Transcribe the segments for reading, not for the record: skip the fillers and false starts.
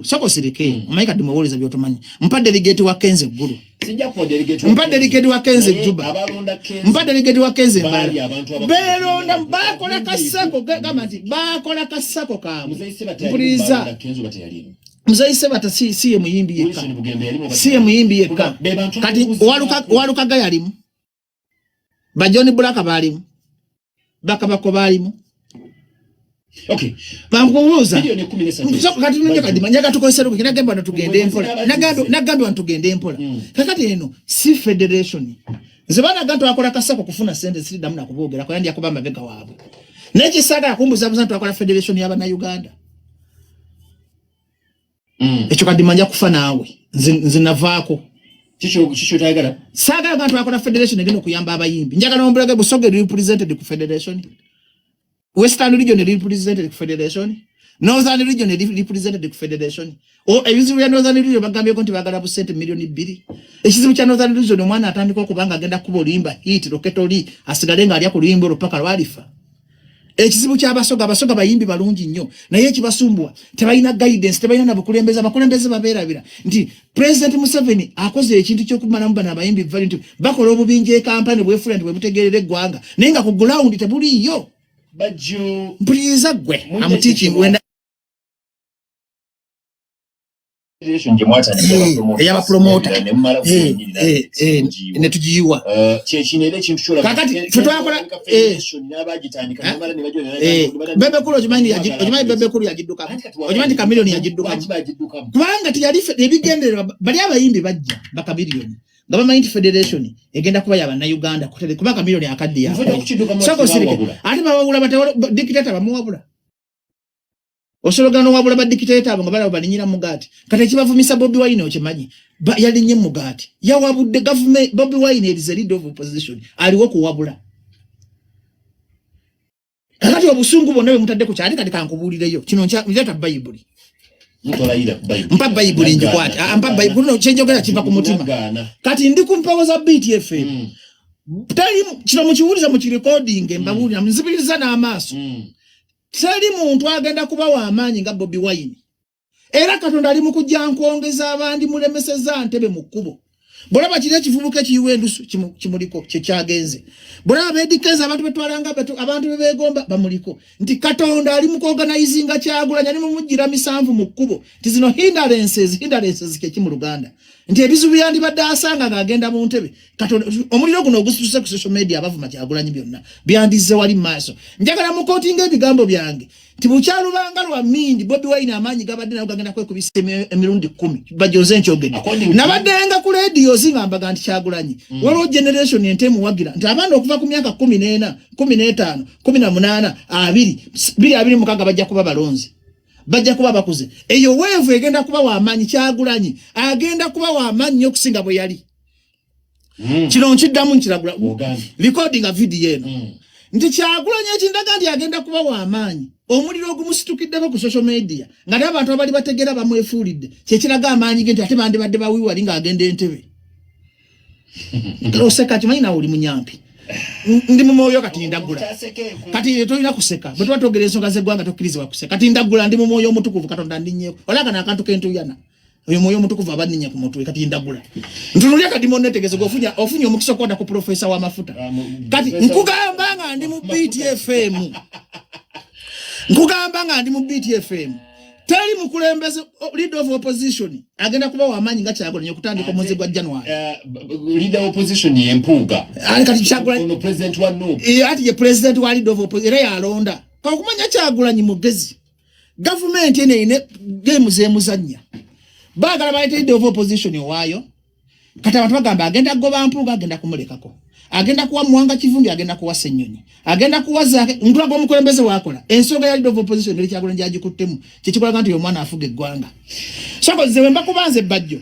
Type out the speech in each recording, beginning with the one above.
Soko sirike. Omanyi kati muwuliza by'otomanyi. Mpa delegate wa Kenzo Gulu. Sijja kuwa delegate wa Mpa delegate wa Kenzo Naye Juba. abalonda Kenzo Mpa delegate wa Kenzo baali Mbala. abantu abakulu. Beeronda bakola kasako gamba nti bakola kasako kaabwe. Muzeeyi Sebata yalimu Mpuliriza. balonda Kenzo bateyalimu. Muzeeyi Sebata si ye muyimbi yekka. Wilson Bugembe yalimu oba Si ye muyimbi yekka. Kuba be bantu Kati ababuuzi Walukaga yalimu. Ba John Black baalimu. Bakabako baalimu. Okay. Bankubuuza. Milioni 13. So, kati nunye kati njaga tukozesa luku nagamba wano tugende mpola. Mwe Nagamba wano tugende mpola. Kakati eno si federation. Nze bana gantu akola kasako kufuna sente siriddamu na kuboogera ko yandi yakuba amabega waabwe. Naye kisaagala kumbuzabuza nti twakola federation y'Abannayuganda. Ekyo kati manja kufa naawe. Nze navaako. Kikyo tayagala? Saagala gantu akola federation egenda okuyamba abayimbi. Njagala ombulage Busoga eri represented ku federation. Western region eri represented ku federation. Northern region eri represented ku federation. O ebizibu bya Northern region bagambyeko nti baagala busente 2 million. Ekizibu kya Northern region, omwana atandika okuba nga agenda kuba oluyimba hit roketoli asigale ng'alya ku luyimba olwo paka lwalifa. Ekizibu ky'Abasoga, Abasoga bayimbi balungi nnyo, naye ekibasumbuwa tebalina guidance, tebalina na bukulembeze. Abakulembeze babeerabira nti President Museveni akoze ekintu ky'okumalamu bano abayimbi vali nti bakola obubinja e kampani bwefuula nti bwe butegeerera eggwanga, naye nga ku ground tebuliiyo. Bajjo. Mpuliriza ggwe. Mulina I'm teaching ekizibu. when Federation gye mwatandika ey'abapromota. Ne mumala kuyinyirira Ne tugiyiwa. Kyekino era ekintu kyolaba. Kakati, ffe twakola, Federation n'abagitandika namala ne bajja Bebe Cool okimanyi Bebe Cool yagiddukamu? Okimanyi nti Chameleone yagiddukamu? Lwaki bagiddukamu? Kubanga teyali ebigendererwa. Bali abayimbi bajja bakamiliyoni nga bamanyi nti federation egenda kuba yabannayuganda kuba Chameleone akaddiya. Nfuna okukiddukamu. Soko sirike. Bawabula. Ate bawabula dictator bamuwabula, osologana owabula ba dictator abo nga balaba balinyira mugaati. Kati ekibavumisa Bobi Wine okimanyi, yalinye mugaati, yawabudde government. Bobi Wine is a leader of opposition, aliwo kuwabula. Kakati obusungu bwonna bwe mutadde ku kyali, kati kankubuulireyo kino nkyata Bayibuli. Mutolayira ku Bayibuli. Mpa Bayibuli ngikwate. Ah, mpa Bayibuli. No, kyenjogera kiva ku mutima. Nagaana. Kati ndi ku mpewo za Beat FM. Teri kino mukiwuliza, mukirekodinge, mbabuulira nzibiriza n'amaaso. Teri muntu agenda kuba w'amaanyi nga Bobi Wine, era Katonda ali mu kujja nkwongeza abandi mulemeseza ntebe mu kkubo. Bwolaba kiri ekivubuka ekiyiwa endusu kimuliko kyekyagenze. Bwolaba bedikeza abantu betwalanga abantu bebeegomba bamuliko, nti Katonda ali mu kuorganizinga Kyagulanyi, ali mumugira misanvu mu kkubo, nti zino hindrances kyeki mu Luganda, nti ebizibu byandibadde asanga ng'agenda mu ntebe. Katonda omuliro guno ogusituse ku social media abavuma Kyagulanyi byonna byandizze wali mu maaso. Njagala mukotinga ebigambo byange nti bukyalubanga lwa mindi Bobi Wine amaanyi gabadde nayo gagenda kwekubisa emirundi 10. Bajoze nkyogedde. Nabaddenga ku rediyo zingambaga nti Kyagulanyi waliwo generation ente emuwagira, nti abaana okuva ku myaka 14, 15, 18, 20, 2026 bajja kuba balonzi, bajja kuba bakuze. Eyo wave egenda kuba wamaanyi. Kyagulanyi agenda kuba wamaanyi nnyo okusinga bwe yali. Kino nkiddamu nkiragula. Ogambye. Recording video eno nti Kyagulanyi ekindaga nti agenda kuba wamaanyi, omuliro ogumusitukiddeko ku social media nga n'abantu abali bategeera bamwefuulidde, kyekiraga amaanyi ge, nti ate bandibadde bawiwali ng'agenda Entebe. Oseka, kimanyi nawe oli munyampi. Ndi mu mwoyo kati ndagula. Kati tolina kuseka bwe tuba twogera ensonga z'eggwanga, tokkirizibwa kuseka. Kati ndagula, ndi mu mwoyo omutukuvu, Katonda ndinnyeeko olaba kano akantu kentuyana, oyo mwoyo omutukuvu aba nninye ku mutwe. Kati ndagula, ntunulya kati monetegeze gwe ofunye omukisa okukwata ku profesa w'amafuta. Kati nkugamba nga ndi mu Beat FM, nkugamba nga ndi mu Beat FM, teri mukulembeze leader of opposition agenda kuba wamaanyi nga Kyagulanyi okutandika omwezi gwa January. Leader opposition ye Mpuuga. Ali kati Kyagulanyi Ono president wa NUP. Ati ye president wa leader of opposition era yalonda. Okumanya Kyagulanyi mugezi, gavumenti eno erina game zemuzannya, baagala baleeta leader of opposition owaayo. Kati abantu bagamba agenda kugoba Mpuuga, agenda kumulekako, agenda kuwa Muwanga Kivumbi, agenda kuwa Ssenyonyi, agenda kuwa Zaake. Ntulaga omukulembeze wakola ensonga ya leader of opposition, engeri Kyagulanyi gyagikuttemu, kyekikulaga nti omwana afuga eggwanga. Soko nze wemba kubanze Bajjo,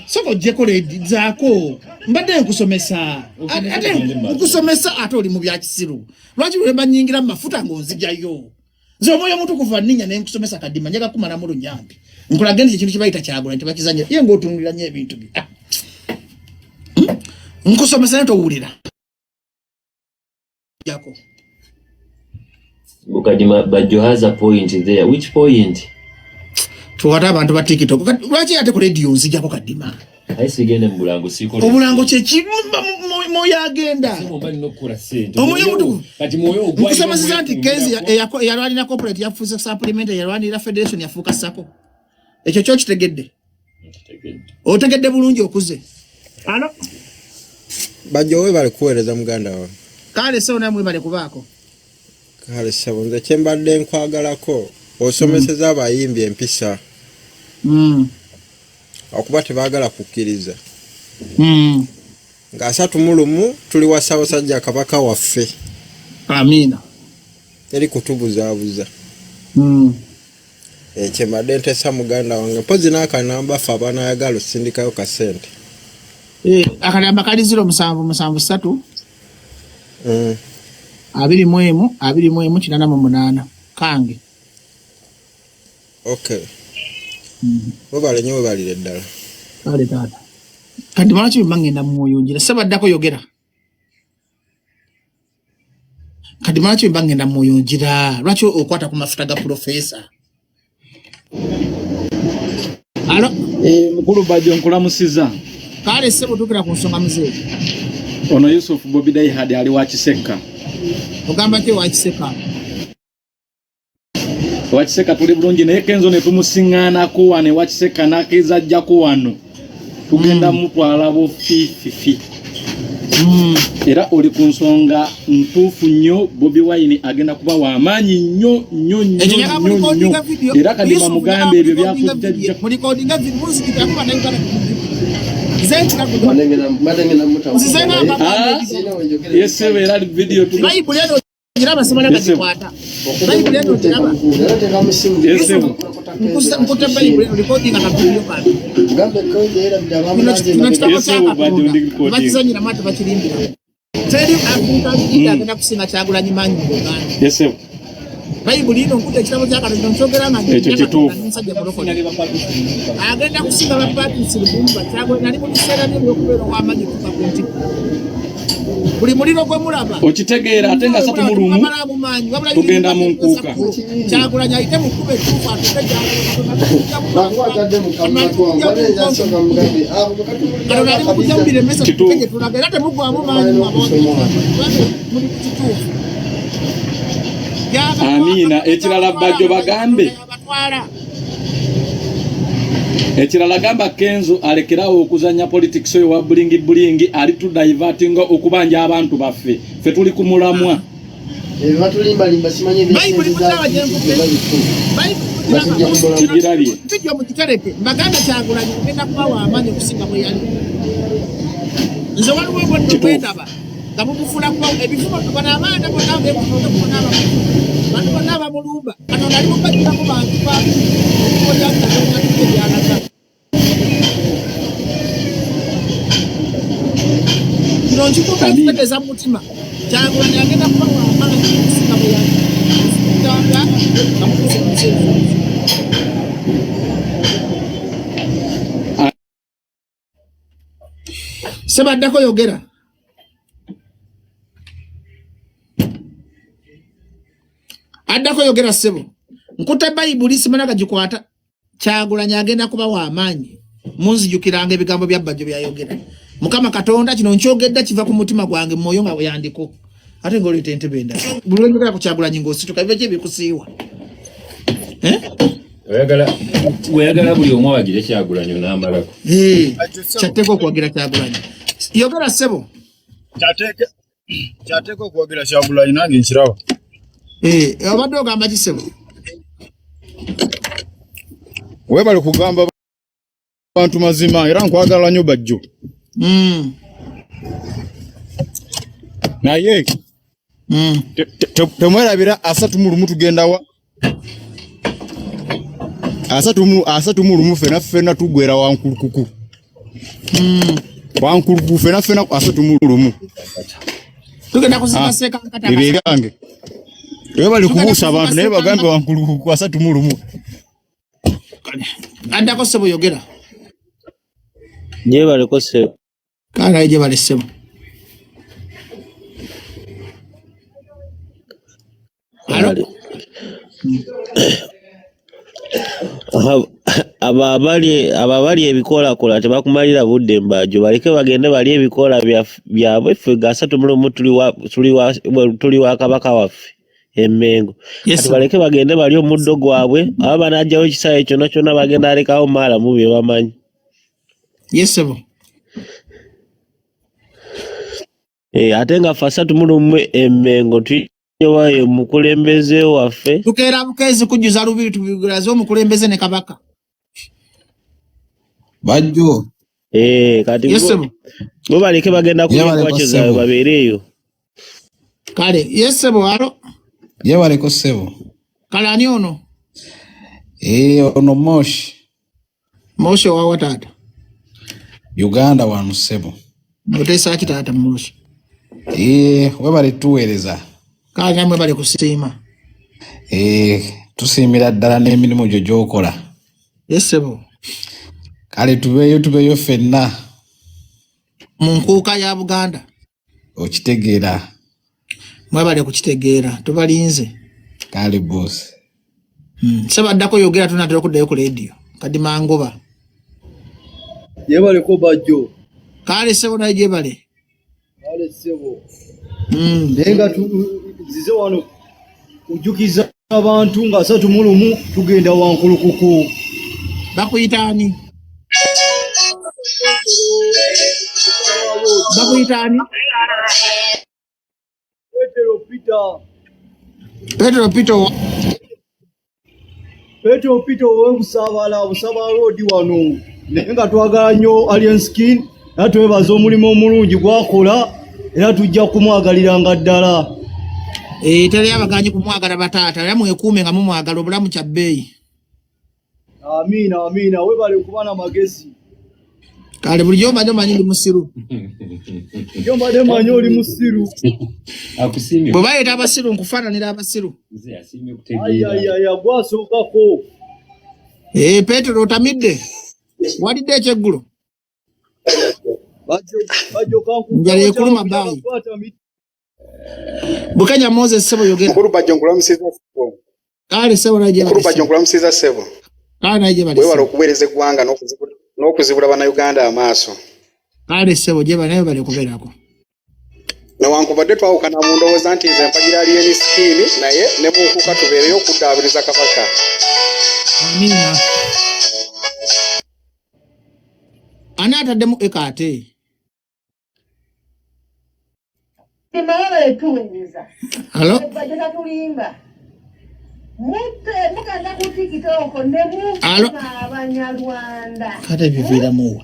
soko ojjeko ledi zaako, mbadde nkusomesa. Ate nkusomesa ate oli mu byakisiru. Lwaki lwemba nyingira mu mafuta ng'onzijayo? Nze omwoyo omutukuvu anninya ne nkusomesa. Kadima njaga kumalamu lunyampi, nkulage nti ekintu kyebayita Kyagulanyi tebakizanya. Ye ng'otunulira nnyo ebintu bye. Ah. Nkusomesa naye towulira jako. Mukadima, Bajjo has a point there. Which point? Tuwate abantu ba TikTok. Lwaki ate ku radio nzijako kadima? Aye sigenda mu bulango sikola. Obulango kye ki mwoyo agenda. Omwoyo omutukuvu. Kati mwoyo ogwa. Nkusomeseza nti Kenzi yalwanira corporate yafuuse supplement yalwanira federation yafuuka sako. Ekyo kyo kitegedde. Otegedde bulungi okuze. Alo. Bajjo webale kuweereza muganda wange. Kale ssebo namwe mwebale kubaako. Kale ssebo nze kye mbadde nkwagalako osomeseza abayimbi empisa. Okuba tebaagala kukkiriza. Nga 31 tuli wa Ssaabasajja Kabaka waffe. Amiina. Teri kutubuzaabuza. Ekyo mbadde ntesa muganda wange mpozi n'akanamba ffe abanayagala osindikayo kasente. Akanamba kali 0773 21 21 88 kange. Okay. Webale nnyo webalire ddala. Kale taata. Kati lwaki bwe ngenda mu mwoyo njira sebaddako yogera. Kati lwaki bwe ngenda mu mwoyo njira lwaki okwata ku mafuta ga professor? Alo. Mukulu Bajjo nkulamusiza. Kale ssebo tuukira ku nsonga muzeeyi. Ono Yusuf Bobby Daihad ali wa Kisekka. Ogamba ki wa Kisekka? Wa Kisekka tuli bulungi naye Kenzo ne tumusiŋŋaanako wano ewa Kisekka n'akkiriza ajjako wano. Tugenda mutwala bufiififi. Era oli ku nsonga ntuufu nnyo. Bobi Wine agenda kuba wa maanyi nnyo nnyo nnyo nnyo nnyo. Era Kadima mugambe ebyo byakujjajja. Yesebo era video Giraba simala gagikwata. Bayibuli eno giraba. Yesebo. Nkutte Bayibuli eno recording nga video kange. Kino kitabo kya Katonda. Bakizanyiramu ate bakirimbira. Teri African leader agenda kusinga Kyagulanyi maanyi mu Buganda. Yesebo. Bayibuli eno nkutte ekitabo kya Katonda nkyogera nga Ekyo kituufu. Omusajja mulokole. Agenda kusinga ba Patrice Lumumba. Kyagulanyi ali mu biseera bye eby'okubeera ow'amaanyi okutuuka ku ntikko. Buli muliro gwe mulaba okitegeera ate nga 31 tugenda mu nkuuka. Kyagulanyi ayite mu kkubo ettuufu atuuke gy'ali mu kujja mu biremesa tutuuke gye tulaga era temuggwamu maanyi muli ku kituufu. Amiina. Ekirala Bajjo bagambe. Ekirala gamba Kenzo alekerawo okuzannya politics oyo wa bulingi bulingi ali tu divertinga okubanja abantu baffe. Ffe tuli ku mulamwa. Kigirabye. Video mugitereke mbagamba Kyagulanyi ogenda kuba wa maanyi okusinga bwe yali. Nze waliwo obwedde bwendaba nga bumufuula kuba ebifuba bano abaana bonna bonna bantu bonna abamulumba Katonda ali mubajjiramu bantu ba byalaga. Kino nkikuta nkitegeeza mu mutima. Kyagulanyi agenda kuba wa maanyi okusinga bwe yali. Nga mutuuse mu nsi ezo. Sebaddako yogera. Addako yogera ssebo. Nkutte Bayibuli simala gagikwata. Kyagulanyi agenda kuba wa maanyi. Munzijukiranga ebigambo bya Bajjo byayogera. Mukama Katonda kino nkyogedde kiva ku mutima gwange mwoyo nga yandiko. Ate ng'oleeta entebe endala. Buli lwe njogera ku Kyagulanyi ng'osituka biba ki ebikusiiwa. Oyagala buli omu awagire Kyagulanyi n'amalako. Kyateeka okuwagira Kyagulanyi. Yogera ssebo. Kyateeka okuwagira Kyagulanyi nange nkiraba. Obadde ogamba ki ssebo? Weebale kugamba bantu mazima era nkwagala nnyo Bajjo. Naye temwerabira 31 tugenda wa? 31 ffenna ffenna tuggwera Wankulukuku. Wankulukuku ffenna ffenna 31. Tugenda kuzika Sekankata. Ebyo ebyange. Webale kubuusa abantu naye bagambe Wankulukuku 31. Addako ssebo yogera. Gyebaleko ssebo. Kale naye gyebale ssebo. Alo. Abo abali abo abali ebikolakola tebakumalira budde mbajo, baleke bagende balye ebikola byabwe. Ffe ga 31 tuli wa kabaka waffe e Mmengo. Yes, Kati sir. baleke bagende balye omuddo gwabwe, aba banajjawo ekisaawe kyonna kyonna bagenda alekawo maalamu bye bamanyi. Yes, sir. Eh, ate nga ffe 31 e Mmengo tuyiwayo omukulembeze waffe. Tukeera bukeezi kujjuza lubiri tubigulaze omukulembeze ne kabaka. Bajjo. Eh, kati Yes, bo sir. bo baleke bagenda kulya Yebaleko enkwakyo zaabwe ssebo. babeere eyo. Kale, yes, sir. Alo. Yebaleko ssebo. Kale ani ono? Eh, ono Moshi. Moshi owawa taata? Uganda wano ssebo. Oteesa ki taata Moshi? Eh, webale tuweereza. Kale namwe bali kusiima. Eh, tusiimira ddala n'emirimu gyo gy'okola. Yes, sir. Kale tubeeyo tubeeyo ffenna. Mu nkuuka ya Buganda. Okitegeera. Mwebale kukitegeera, tubalinze. Kale boss. Sebaddako yogera, tunatera okuddayo ku leediyo. Kadima ngoba. Yebaleko Bajjo. Kale ssebo, naye gyebale. Kale ssebo. Naye nga nzize wano kujjukiza abantu nga 31 tugenda Wankulukuku. Bakuyita ani? Bakuyita ani? Petero Peter. Petero Peter. Petero Peter ow'Obusaabala, Busaabala Road wano. Naye nga twagala nnyo Alien Skin, era twebaza omulimu omulungi gw'akola, era tujja kumwagaliranga ddala. Eh, teri abaganyi kumwagala bataata, era mwekuume nga mumwagala, obulamu kya bbeeyi. Amiina, amiina, webale kuba na magezi. Kale bulijjo mbadde omanyi ndi musiru. Yo mbadde mmanyi oli musiru. Akusiimye. Bwe bayita abasiru nkufaananira abasiru. Nze asiimye kutegeera. Ayayaya, gwasookako. Eh, Petero otamidde? Walidde ekyeggulo? Bajjo, Bajjo. Njala ekuluma baayi. Bukenya Moses ssebo yogera. Mukulu Bajjo, nkulamusiza ssebo. Kale ssebo naye gyebale Mukulu Bajjo, ssebo. nkulamusiza ssebo. Kale naye gyebale Weewale ssebo. okuweereza eggwanga n'okuzibula Bannayuganda amaaso. Kale ssebo gyebale, naye bale kubeerako. Newankubadde twawukana mu ndowooza nti nze mpagira Alien Skin, naye ne mu nkuuka tubeereyo okuddaabiriza Kabaka. Amiina. Ani ataddemu eka ate? Timawebale tuweereza. Alo? Bajjo tatulimba. Mugenda ku TikTok ne Alo? muvuma Abanyarwanda. Kate biviiramu wa?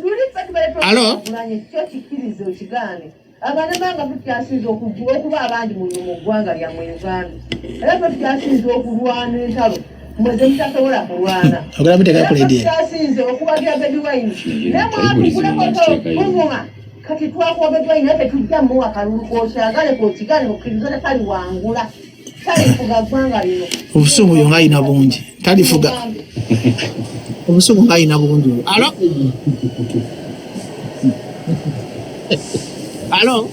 Luli ffe tubadde Alo? twakulanye, kyo kikkirize okigaane. Abanamanga tukyasinze okuba abangi mu ggwanga lyammwe Uganda. Era ffe tukyasinze okulwana entalo mmwe ze mutasobola kulwana. Ogala muteekayo ku Era ffe leediyo. tukyasinze okuwagira Bobi Wine. Naye Kayigulizibwa mwatuguleko nakiteekayo. tuvuma. Kati twakuwa Bobi Wine, naye tetujja muwa kalulu, k'okyagale k'okigaane okkirize taliwangula. Talifuga ggwanga lino. Obusungu yo ng'alina bungi. Talifuga. Obusungu ng'alina bungi. Alo? Alo?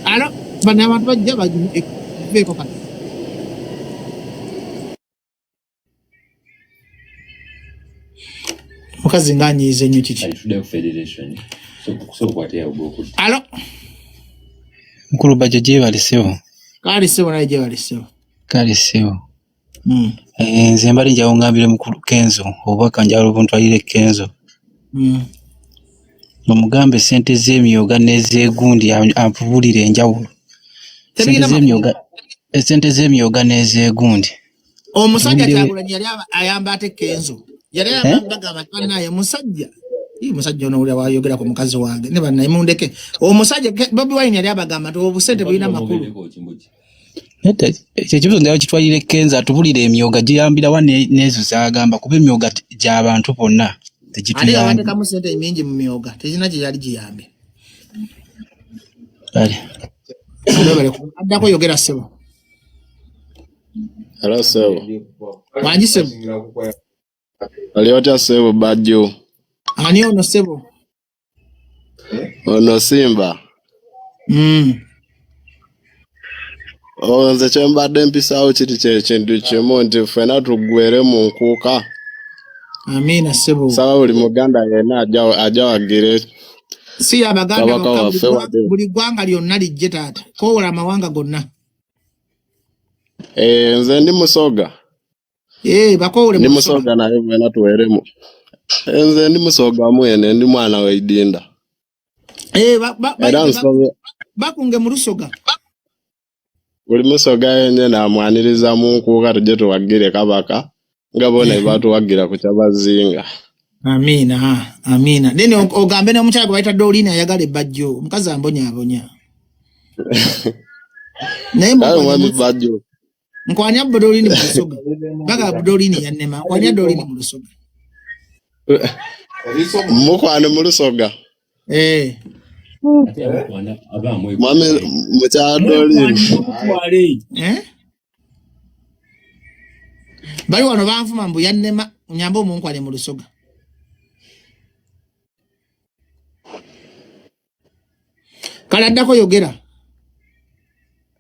Alo? Bano abantu bajja baveeko kati. Mukazi ng'anyiize nnyo kiki? Kati tuddeyo ku federation. So okwate yawo gwokudda. Alo? Mukulu Bajjo, gyebale ssebo. Kale ssebo, naye gyebale ssebo. Kale ssebo. Eh, nze mbadde njagala ongambire mukulu Kenzo obubaka, njagala obuntwalire Kenzo. Omugambe sente z'emyoga n'ezeegundi ampubulire enjawulo. Sente Tebirina makulu. z'emyoga, esente z'emyoga n'ezeegundi. Omusajja Atubulire. Kyagulanyi yali ayamba ate Kenzo. Yali Eh? ayamba bagamba nti bannaye musajja. Ii, musajja ono owulira wayogera ku mukazi wange ne bannaye mundeke. Omusajja Bobi Wine yali abagamba nti obusente bulina makulu. Omubeereko okimbuki. Nedda, ekyo ekibuuzo njagala kitwalire Kenzo atubulire emyoga giyambira wa n'ezo z'agamba, kuba emyoga gy'abantu bonna Ate nga tegituyambye. bateekamu sente nyingi mu myoga terina gye yali giyambye. Kale. Webale addako yogera ssebo. Hello, ssebo. Wangi ssebo. Oli otya ssebo Bajjo? Ani ono ssebo? Ono Simba. Oh, nze kye mbadde mpisaawo kiri kyekintu kimu nti ffena tuggwere mu nkuuka. Amiina ssebo. Saba buli Muganda yenna ajja wagire Si y'Abaganda Kabaka bokka, waffe wadde. buli ggwanga lyonna lijje taata. Koowola amawanga gonna. Eh, nze ndi Musoga. Eh, bakoowole Ndi mu Lusoga. Musoga naye ffena tuweremu. Eh, nze ndi Musoga mwene, ndi mwana w'eidinda. Eh, Era nsomye bakunge mu Lusoga. Buli Musoga yennyini amwaniriza mu nkuuka tujje tuwagire Kabaka nga bona bwe batuwagira ku Kyabazinga. Amiina, amiina. Then ogambe n'omukyala gwe bayita Doreen ayagala ebbajjo. Omukazi ambonyaabonya. Naye Kale mukwanya mwami Bajjo. Nkwanya Doreen mu Lusoga. Baga Doreen yannema. Nkwanya Doreen mu Lusoga. Mukwano mu Lusoga. Eh. Mwami mukyala Doreen. Eh? Bali wano banvuma mbu yannema, nyambe omunkwane mu Lusoga. Kale addako yogera.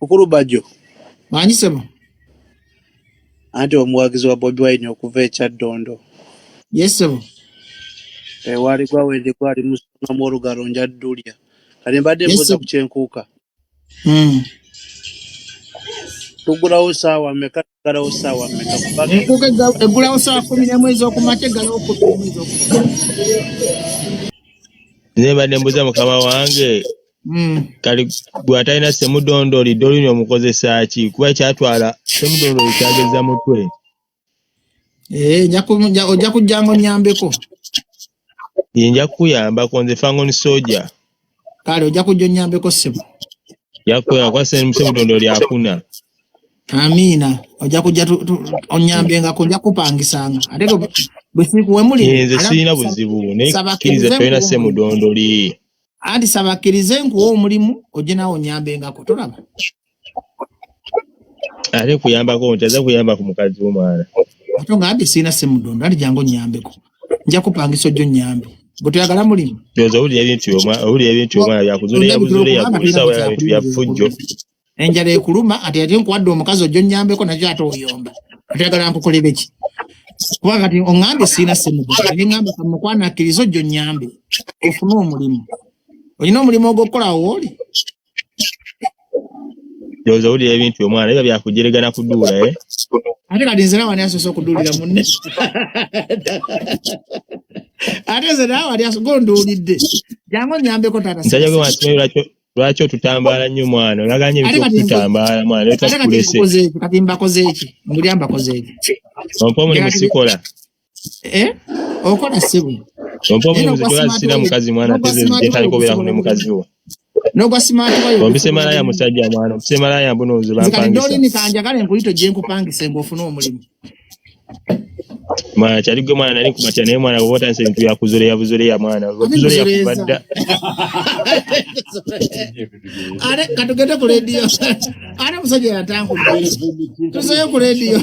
Mukulu Bajjo. Wangi ssebo. Anti omuwagizi wa Bobi Wine okuva e Kyaddondo. Yes ssebo. Ewaali gwa wendi gwali musongamu olugalo nja ddulya. Kati mbadde Yes mbuuza ssebo. ku kyenkuuka. Tuggulawo ssaawa mmeka tuggalawo ssaawa mmeka kubanga Enkuuka eggulawo ssaawa 11 ez'okumakya eggalawo 11 ez'okumakya. Nze mbadde mbuuza mukama wange kali gwe atalina ssemudondoli Doreen omukozesa ki kuba kyatwala ssemudondoli kyageza mutwe. Eh, ojja kujjanga onnyambeko. Ye nja kukuyambako nze Fangoni Soja. Kale ojja kujja onnyambeko ssebo. Nja kukuyamba kuba ssemudondoli akuna. Amiina, ojja kujja onnyambengako nja kupangisanga. Ate bwe sikuwemulire, Ye nze ala sirina buzibu naye saba kkiriza akkirize tolina nkuwe omulimu. ssemudondoli. Anti saba akkirize nkuwe omulimu ojje naawe onnyambengako tolaba. Ate kuyambako nti aza kuyamba ku mukazi w'omwana. Ate nga anti sirina ssemudondo anti jangu onnyambeko. Nja kupangisa ojje onnyambe. Gwe toyagala mulimu. Ndowooza owulira ebintu owulira ebintu omwana byakuzoleya Ondabikira buzoleya okubanga ku tolina ssaawa ya bintu bya bukyakulya. ffujjo. Enjala ekuluma ate ate nkuwadde omukazi ojje onnyambeko nakyo ate oyomba. Ate oyagala nkukolere ki? Kuba kati oŋŋambye sirina ssemudondo ne ŋŋamba kamukwano akkirize ojje onnyambe ofune omulimu. Olina omulimu ogw'okukola awo w'oli? Ndowooza owulira ebintu omwana biba byakujeregana kuduula eh? Ate kati nze naawe ani asoose okuduulira munne? Ate nze naawe ani asoose gonduulidde. Jangu onnyambeko taata Musajja gwe sirina mwana simanyi lwaki otutambaala nnyo mwana olaganye Ate ebintu kati okututambaala mwana naye ate kati twakulese. nkukoze eki? Kati mbakoze eki? Mbulira mbakoze eki? Ompa omulimu sikola. Eh? Okola ssebo. Ompa Naye omulimu n'ogwa nze tola smart sirina way mukazi mwana n'ogwa ate nze smart nze way ntandika obeerako ogusobola ne mukazi wo. N'ogwa smart way Ompise ogusobola malaya bulungi. musajja mwana ompise malaya mbuno nze Nze kati bampangisa. Doreen kanjagale nkuyite ojje nkupangise ng'ofune omulimu. Mwana kyali gwe mwana nali nkumatya naye mwana bw'oba otandise ebintu byakuzoleya buzoleya mwana Ate otuzoleya kuva nkuzoleeza. dda. Ate katugende ku leediyo. Ate omusajja yatankudde. Tuzeeyo ku leediyo.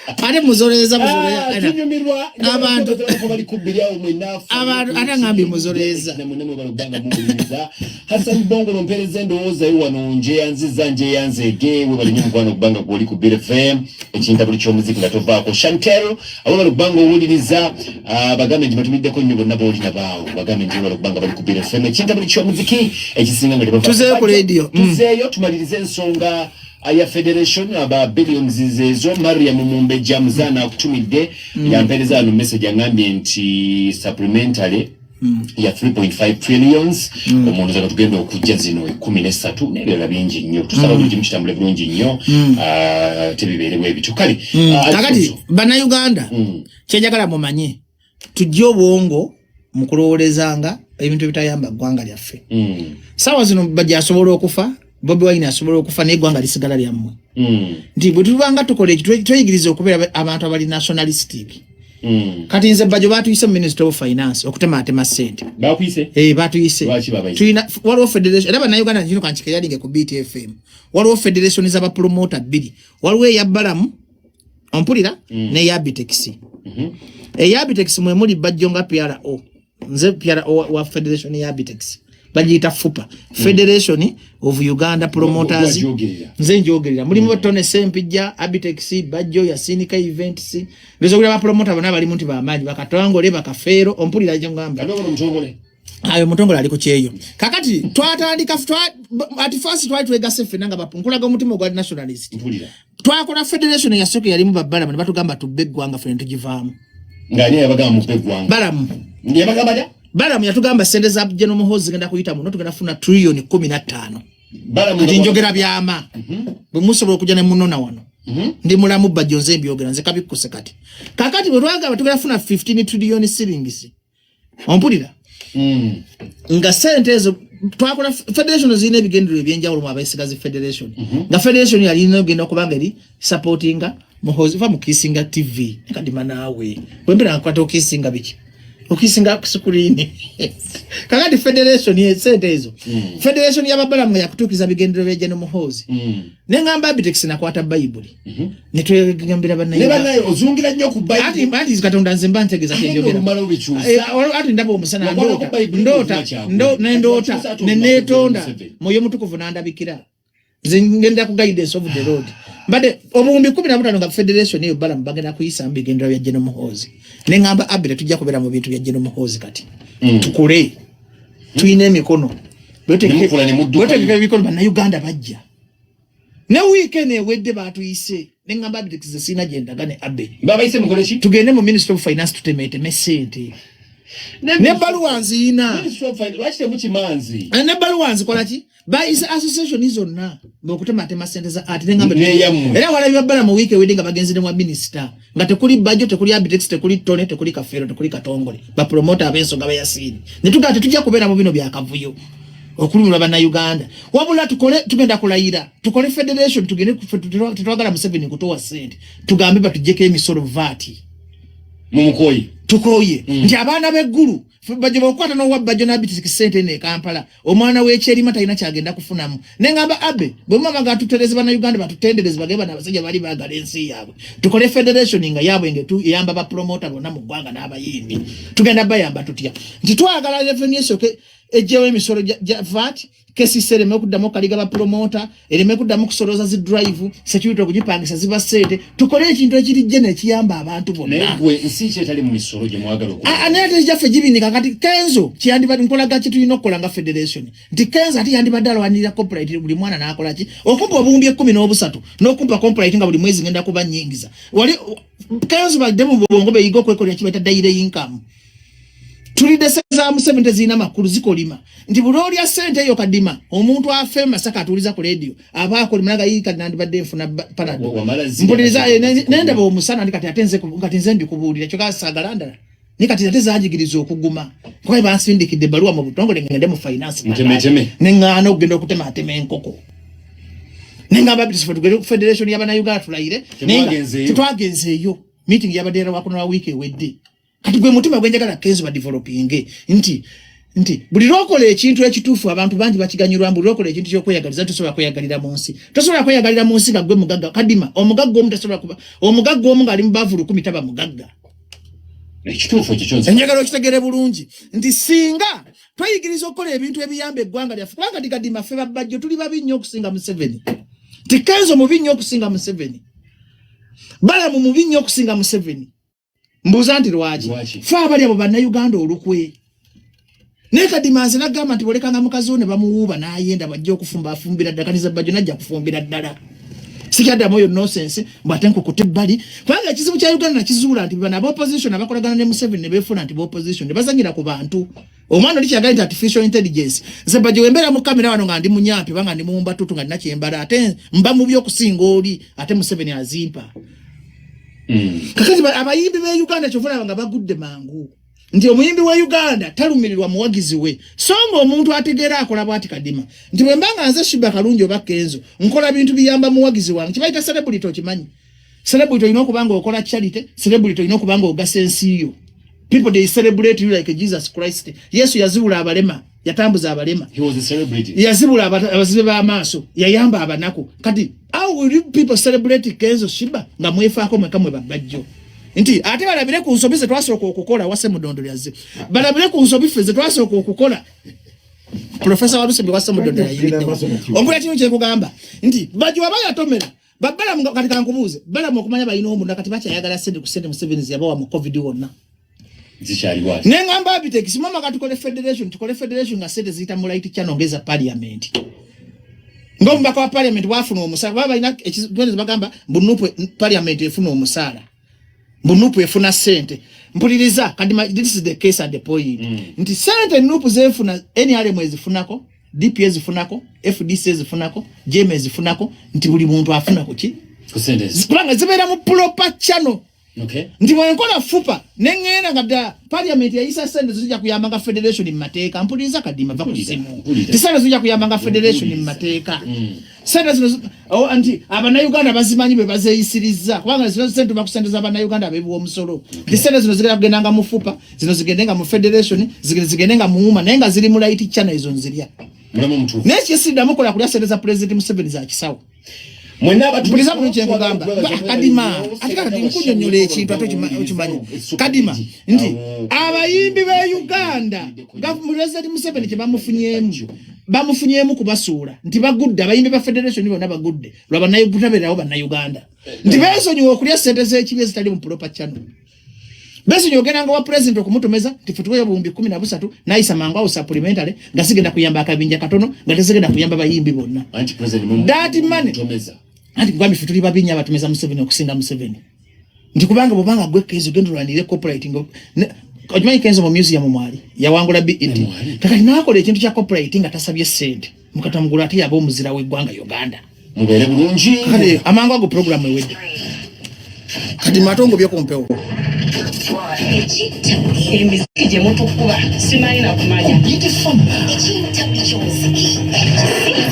Ate muzoleeza buzoleya. Ah, tunyumirwa Abantu bali kubbiri awo mwenna abantu ate ngambye muzoleeza. Namwe mwebale okubanga muwuliriza. Hassan Bongolo mpeereza endowooza yo wano njeyanziza njeyanzeege webale nnyo mukwano okubanga gw'oli ku Beat FM ekintabuli ky'omuziki nga tovaako. Chantel webale okubanga owuliriza bagambe nti batumiddeko nnyo bonna b'olina baawo bagambe nti webale okubanga bali ku Beat FM ekintabuli ky'omuziki ekisinga nga tebavaako. Tuzeeyo ku leediyo. Tuzeeyo tumalirize ensonga ya federation aba billions zezo Mariam Mumbejja Muzaana akutumidde yampeereza wano message angambye nti supplementary ya 3.5 trillions omuntu zano tugenda okujja zino 13 n'ebirala bingi nnyo tusaba buli kimu kitambule bulungi nnyo tebibeerewo ebityo kale Kakati Alfonso. Bannayuganda kyenjagala mumanye tujje obwongo mu kulowoolezanga ebintu ebitayamba ggwanga lyaffe. Saawa zino Bajja asobola okufa, Bobi Wine asobola okufa naye eggwanga lisigala lyammwe. Nti bwe tubanga tukola ekyo tweyigiriza okubeera abantu abali nationalistic. Kati nze Bajjo batuyise mu Ministry of Finance okutemaatema ssente. Bakuyise? Eh, batuyise. Lwaki babayise? Tulina waliwo federation era bannayuganda kino kankikeyalinge ku Beat FM. Waliwo federation z'abapromota bbiri. Waliwo eya Balamu ompulira n'eya Abitex. Eya Abitex mwe muli Bajjo nga PRO. Nze PRO wa federation ya Abitex. Bagiyita FUPA, Federation of Uganda Promoters. Nze njogerera mulimu Tony Sempijja, Abitex, Bajjo, Yasinika Events, ngezokulira ba promoter bonna balimu nti bamaanyi, bakatongole, bakafeero, ompulira gye ngamba. Ayo mutongole ali ku kyeyo. Kakati twatandika at first twali twegase ffenna nga nkulaga omutima ogwa nationalist. Twakola federation eyasooka yalimu babbalamu ne batugamba tubbe eggwanga, ffe ne tugivaamu. Ng'ani yabagamba mubbe eggwanga? Balamu. Yabagamba dya? Balamu yatugamba sente za General Muhoozi zigenda kuyita muno, tugenda kufuna trillioni 15. Balamu. Kati njogera byama, bwe musobola okujja ne munona wano. Ndi mulamu, Bajjo, nze mbyogera, nze kabikkuse. Kati kakati bwe twagamba tugenda kufuna 15 trillion shillings, ompulira? Nga sente ezo twakola federation zirina ebigendererwa ebyenjawulo mu abeesigazi federation, nga federation yalina ogenda okuba nga eri supportinga Muhoozi. Va mukisinga TV kadima naawe bwembeera nkwata okisinga biki, okisinga screen. Kakati federation ye sente ezo, federation y'ababalamu nga yakutuukiriza bigendererwa bya General Muhoozi. Neŋŋamba Abitex, nakwata Bayibuli netwegambira. Ne bannaye ozungira nnyo ku Bayibuli. Anti Katonda nze mba ntegeeza kyenjogera. Olumala obikyusa. Ati ndaba omusana. Wakwata ndoota ku Bayibuli ndoota ng'ovuma Kyagulanyi. Nendoota Kati wakyusa ate ne olumala neetonda. ku Museveni. Mwoyo Mutukuvu n'andabikira, nze ngenda ku guidance of the Lord. Mbadde 15,000 nga federation eyo Balamu bagenda kuyisa mu bigendera bya General Muhoozi. Neŋŋamba Abire, tujja kubeera mu bintu bya General Muhoozi. Kati tukule, tulina emikono. Ne mukula ne mudduka. Bwetegeka emikono, Bannayuganda bajja. Ne wiiki eno ewedde baatuyise, neŋŋamba Abire, ze sirina gye ndaga ne Abe. Babayise mukole ki? Tugende mu Ministry of Finance tutemeeteme sente. Nebbaluwa nziina. Ministry of Finance, lwaki temukimanzi? Nebbaluwa nzikola ki? Bayise association zonna ng'okutematema sente za art. Neŋŋamba Neyammwe. era walabye babbala mu wiiki ewedde nga bagenze ne wa minisita, nga tekuli Bajjo, tekuli Abitex, tekuli Tone, tekuli Kafeero, tekuli Katongole, bapromota ab'ensonga bayasiini. Ne tugamba tetujja kubeera mu bino byakavuyo okulumira Bannayuganda, wabula tukole, tugenda kulayira tukole federation, tugende tetwagala Museveni kutuwa sente, tugambe batuggyeko emisolo, VAT. Mumukoyi. Tukoye nti abaana b'eggulu bajja bakukwata n'owa Bajjo n'Abitex sente eno e Kampala, omwana w'ekyerima talina kyagenda kufunamu. Neŋŋamba Abe, bwe mama nga tutereze Bannayuganda, batutendereze, bagende bano abasajja bali baagala ensi yaabwe, tukole federation nga yaabwe nga eyamba bapromota bonna mu ggwanga n'abayimbi. Tugenda bayamba tutya? Nti twagala revenue esooke ejjewo emisolo gya VAT, KCC ereme okuddamu okaliga bapromota, ereme kuddamu kusolooza zi drive, security okugipangisa ziba sente, tukole ekintu ekirijje nekiyamba abantu Naye bonna. gwe nsi ki etali mu misolo gye mwagala okukola? Ah, ah, naye ate gyaffe gibinika. Kati Kenzo kyeyandibadde nkolaga kye tulina okukola nga federation, nti Kenzo ate yandibadde alwanirira copyright, buli mwana n'akola ki, okumpa 13,000 n'okumpa copyright nga buli mwezi ngenda kuba nnyingiza. Wali Kenzo badde mu bwongo beyiga okwekolera kibaita daily income. Tulidde sente za Museveni, tezirina makulu, zikolima nti buli olya sente eyo kadima. Omuntu afe Masaka atuuliza ku rediyo aba akolima naga yii, kati nandibadde nfuna Panado. Wamala zirya. Mpuliriza, nendaba omusana ndi kati ate nze kati nze mbikubuulira kyokka saagala ndala ni kati ate zanjigiriza okuguma, kuba bansindikidde ebbaluwa mu butongole ngende mu finance. Ntemeteme. Neŋŋaana okugenda okutematema enkoko. Neŋŋamba bitife tugende ku federation y'Abannayuganda tulayire. Naye nga Temwagenzeeyo. tetwagenzeeyo. Meeting yabadde era wakuno wa wiiki ewedde. Kati gwe mutima gwenjagala Kenzo badevelopinge nti buli lwokola ekintu ekituufu abantu bangi bakiganyulwa. Buli lwokola ekintu kyokweyagaliza, tosobola kweyagalira mu nsi, tosobola kweyagalira mu nsi nga gwe mugagga. Kadima, omugagga omu tasobola kuba omugagga omu ng'ali mu baavu 1,000 taba mugagga. Ekituufu ekyo kyonse. Enjagala okitegere bulungi nti singa tweyigiriza okukola ebintu ebiyamba eggwanga lyaffe, kubanga ti kadima ffe babbajjo tuli babi nnyo okusinga Museveni, ti Kenzo mubi nnyo okusinga Museveni, Balamu mubi nnyo okusinga Museveni. Mbuuza nti lwaki? Lwaki? Fe abali abo Bannayuganda olukwe. Naye kadima nze nagamba nti bolekanga mukazi wo ne bamuwuuba n'ayenda, bajja okufumba afumbira ddala. Kaniza Bajjo najja kufumbira ddala, sikyaddamu oyo nonsense mbw ate nkukuta ebbali, kubanga ekizibu kya Uganda nakizuula nti bano aba opposition abakolagana ne Museveni ne beefuula nti ba opposition ne bazanyira ku bantu. Omwana oli kyagala nti artificial intelligence. Nze Bajjo wembeera mu kamera wano nga ndi munyampi oba nga ndi muwumbatutu nga nina kyembala, ate mba mubi okusinga oli, ate Museveni azimpa. Kakati abayimbi be Uganda kyova olaba nga bagudde mangu nti omuyimbi wa Uganda talumirirwa muwagizi we, so nga omuntu ategeera akola bwati. Kadima, nti bwe mba nga nze Shiba Kalungi oba Kenzo nkola bintu biyamba muwagizi wange, kibayita celebrity. Okimanyi celebrity olina okuba nga okola charity, celebrity olina okuba nga ogasa ensi yo. People, they celebrate you like Jesus Christ. Yesu yazibula abalema, yatambuza abalema. He was a celebrity. Yazibula abazibe b'amaaso, yayamba abanaku. Kati how will you people celebrate Kenzo, Shiba nga mwefaako mweka mwe babajjo? Nti ate balabire ku nsobi ze twasooka okukola wase mudondo lyazze, balabire ku nsobi ffe ze twasooka okukola. Profesa Walusimbi wa Ssemudondo yayingiddewo. Ompulira kino kyekugamba nti Bajjo aba yatomera babalamu. Kati kankubuuze, balamu okumanya balina omunda, kati bakyayagala sente ku sente Museveni zeyabawa mu COVID wonna. Zikyaliwo. Neŋŋamba Abitex, mama, katukole federation, tukole federation nga sente ziyita mu right channel, ngeza parliament, ng'omubaka wa parliament bwafuna omusaala. Baba balina ekigendezo, bagamba mbu NUP, parliament efuna omusaala, mbu NUP efuna sente. Mpuliriza kati, this is the case and the point, nti sente NUP zefuna, NRM ezifunako, DP ezifunako, FDC ezifunako, JM ezifunako, nti buli muntu afuna kuki? Ku sente ezo. Kubanga zibeera mu proper channel. Nti bwenkola fupa neŋŋenda nga ddala parliament yayisa sente zijja kuyamba nga federation mu mateeka. Mpuliriza, Kadima, va ku simu. Ti sente zijja kuyamba nga federation mu mateeka. Sente zino oh, nti abannayuganda bazimanyi bwe bazeeyisiriza, kubanga zino sente tuva ku sente z'abannayuganda abeebuwa omusolo. Nti sente zino zigenda kugenda nga mu fupa, zino zigende nga mu federation, zigende nga mu UMA, naye nga ziri mu right channel, ezo nzirya. Mulamu omutuufu. Naye kyesiddamu kola kulya sente za President Museveni za kisawo. Mwenna abatu- Mpuliza bulungi kyenkugamba. Kadima, ate kati nkunyonyola ekintu ate okimanyi, Kadima, nti abayimbi b'e Uganda, President Museveni kye bamufunyeemu kubasuula nti bagudde. Abayimbi ba federation bonna bagudde lwa bannayugutabeerawo bannayuganda, nti beesonyiwa okulya sente z'ekibi ezitali mu proper channel. Beesonyiwa ogenda nga wa president okumutomeza nti fe tuweyo 13,000, nayisa mangu awo supplementary nga zigenda kuyamba akabinja katono, nga tezigenda kuyamba bayimbi bonna. Anti president That money. mutomeza. Anti kugambye, ffe tuli babi nnyo abatumeza Museveni okusinga Museveni, nti kubanga bwobanga gwe Kenzo genda olwanirire copyright okimanyi Kenzo mu museum mwali yawangula BET, kakati nakola ekintu kya copyright nga tasabye sente mukatamugulu, ate yaba omuzira w'eggwanga Uganda. Mubeere bulungi. Kati amangu ago program ewedde. Kati matongo byekumpewo. Emiziki gye mutukuba simanyi na kumanya.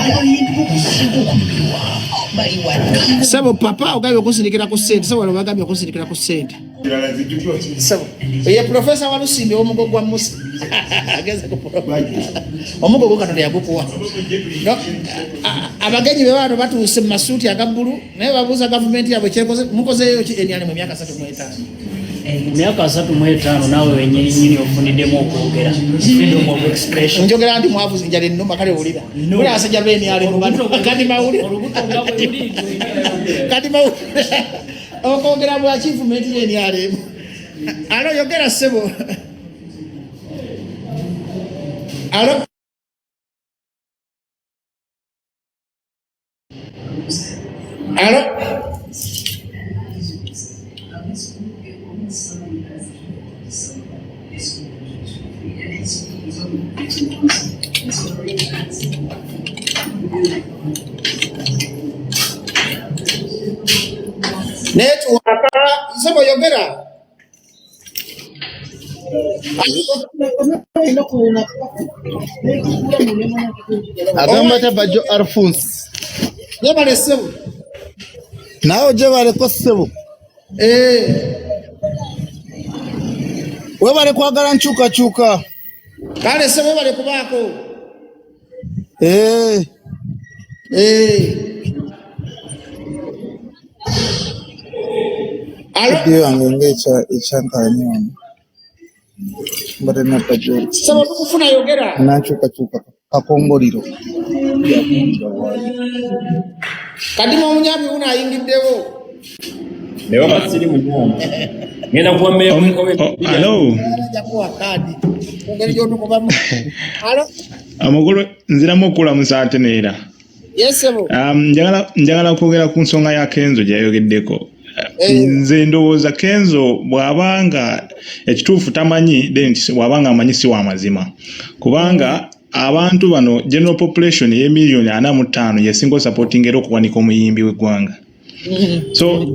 Abayimbi bokusinga okunyumirwa bali wano. Sebo papa, ogambye okusindikira ku ssente. Sebo, wano bagambye okusindikira ku ssente. Sebo, ye Profesa Walusimbi omugo gwa Musa. Ageze ku omugo gwo Katonda yagukuwa. No, abagenyi be bano batuuse mu masuuti aga bbulu, naye babuuza gavumenti yaabwe kyekoze. Mukozeeyo ki enyali mu myaka 35? Emyaka 35 naawe wenyini nyini ofuniddemu okwogera, freedom of expression. Njogera nti mwavuze enjala ennuma. Kale wulira, wulira abasajja b'enyali bano. Kati mawulire, kati mawulire okwogera bwa achievement y'enyali. Alo, yogera ssebo. Alo. Alo. Network, ssebo, yogera. Agamba atya Bajjo Alphonse? Yebale ssebo. Naawe gyebaleko ssebo. Webale kwagala nkyukakyuka. Kale ssebo, webale kubaako. Alo. Ebyo yange nga ekyankalanye wano. Mbadde na Bajjo. Ssebo, tukufuna, yogera. Nankyukakyuka kakongoliro. Kadima omunyambi wuno ayingiddewo. Ne baba siri munyambi ngenda kuwa meya. Alo. Ajja kuwa kaadi engeri gy'otukubamu. Alo. Amagulu, nziramu okulamusa ate neera. Yes ssebo. Njagala kwogera ku nsonga ya Kenzo gye yayogeddeko. Nze ndowooza Kenzo bw'abanga ekituufu tamanyi, then bw'abanga amanyi si wa mazima, kubanga abantu bano, general population y'emiliyoni 45 yesinga osupportinga era okuwanika omuyimbi w'eggwanga. So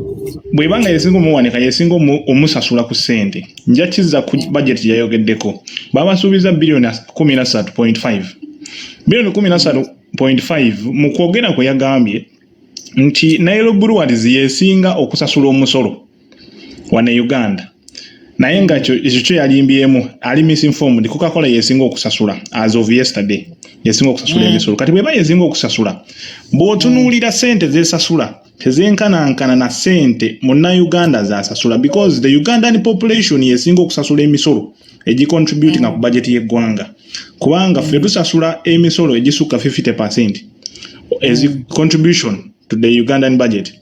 bw'ebanga yesinga omuwanika, yesinga omusasula ku ssente, nja kizza ku budget gye yayogeddeko. Babasuubiza biliyoni 13.5, biliyoni 13.5. Mu kwogera kwe yagambye nti Nile Breweries yesinga okusasula omusolo wano e Uganda, naye nga ekyo kyo yalimbyemu, ali misinformed. Coca-Cola yesinga okusasula as of yesterday, yesinga okusasula emisolo. Kati bweba yesinga okusasula, bw'otunuulira sente zesasula Tezenkanankana na ssente munnayuganda z'asasula, because the Ugandan population yesinga okusasula emisolo egicontributinga ku budget y'eggwanga, kubanga ffe tusasula emisolo egisukka 50% as contribution to the Ugandan budget,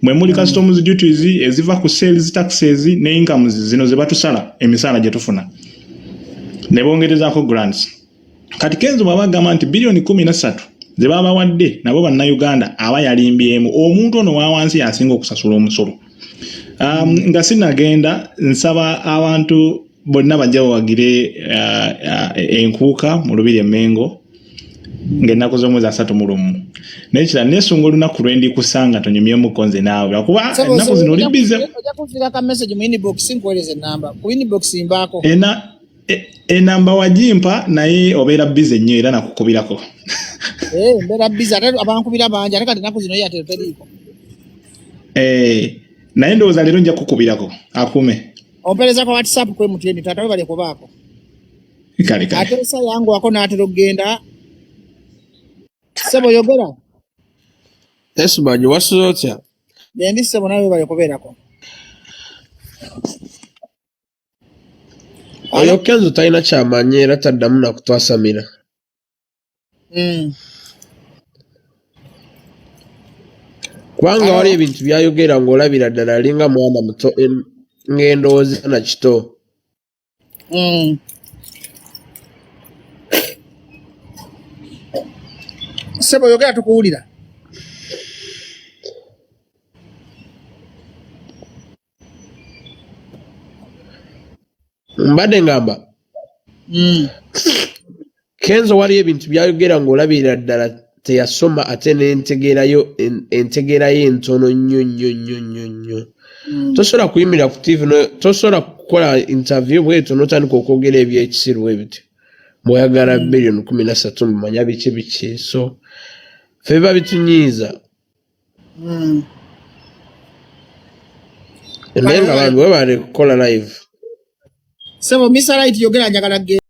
mwe muli customs duties eziva ku sales taxes ne incomes zino ze batusala, emisaala gye tufuna, ne bongerezaako grants. Kati Kenzo bw'aba agamba nti biliyoni 13 ze babawadde nabo bannayuganda, aba yalimbyemu. Omuntu ono wa wansi yasinga okusasula omusolo. Nga sinagenda, nsaba abantu bonna bajja bawagire enkuuka mu Lubiri Emmengo ng'ennaku z'omwezi 31. Naye kira neesunga olunaku lwe ndikusanga tonyumyemuko nze naawe, lwakuba ennaku zino oli busy. Ojja kunfiira ka message mu inbox, nkuweereza enamba ku inbox mbaako. Enamba wagimpa, naye obeera busy nnyo era nakukubirako. Eh, mbeera busy, ate abankubira bangi, ate kati ennaku zino Airtel teriiko. Eh, naye ndowooza leero nja kukubirako akume. Ompeereza kwa WhatsApp kwe MTN. Taata, webale kubaako. Kale kale. Ate esa yanguwako, n'atera okugenda. Ssebo, yogera. Esubagi, wasuze otya? Gendi ssebo, nawe webale kubeerako. Oyo Kenzo talina kyamanyi era taddamu nakutwasamira. Kubanga Alo. waliwo ebintu byayogera ng'olabira ddala alinga mwana muto, ng'endowooza na kito. Ssebo, yogera tukuwulira. Mbadde ngamba Kenzo waliwo ebintu byayogera ng'olabira ddala teyasoma, ate n'entegeerayo entegeerayo entono nnyo nnyo nnyo nnyo nnyo. Tosobola kuyimirira ku TV, tosobola kukola interview bwetyo n'otandika okwogera ebyekisiru bwe bityo bw'oyagala biliyoni 13, mumanya biki biki. So ffe biba bitunyiiza. Naye nga bambi webale kukola live. Ssebo Mr. Right, yogera, njagala genda.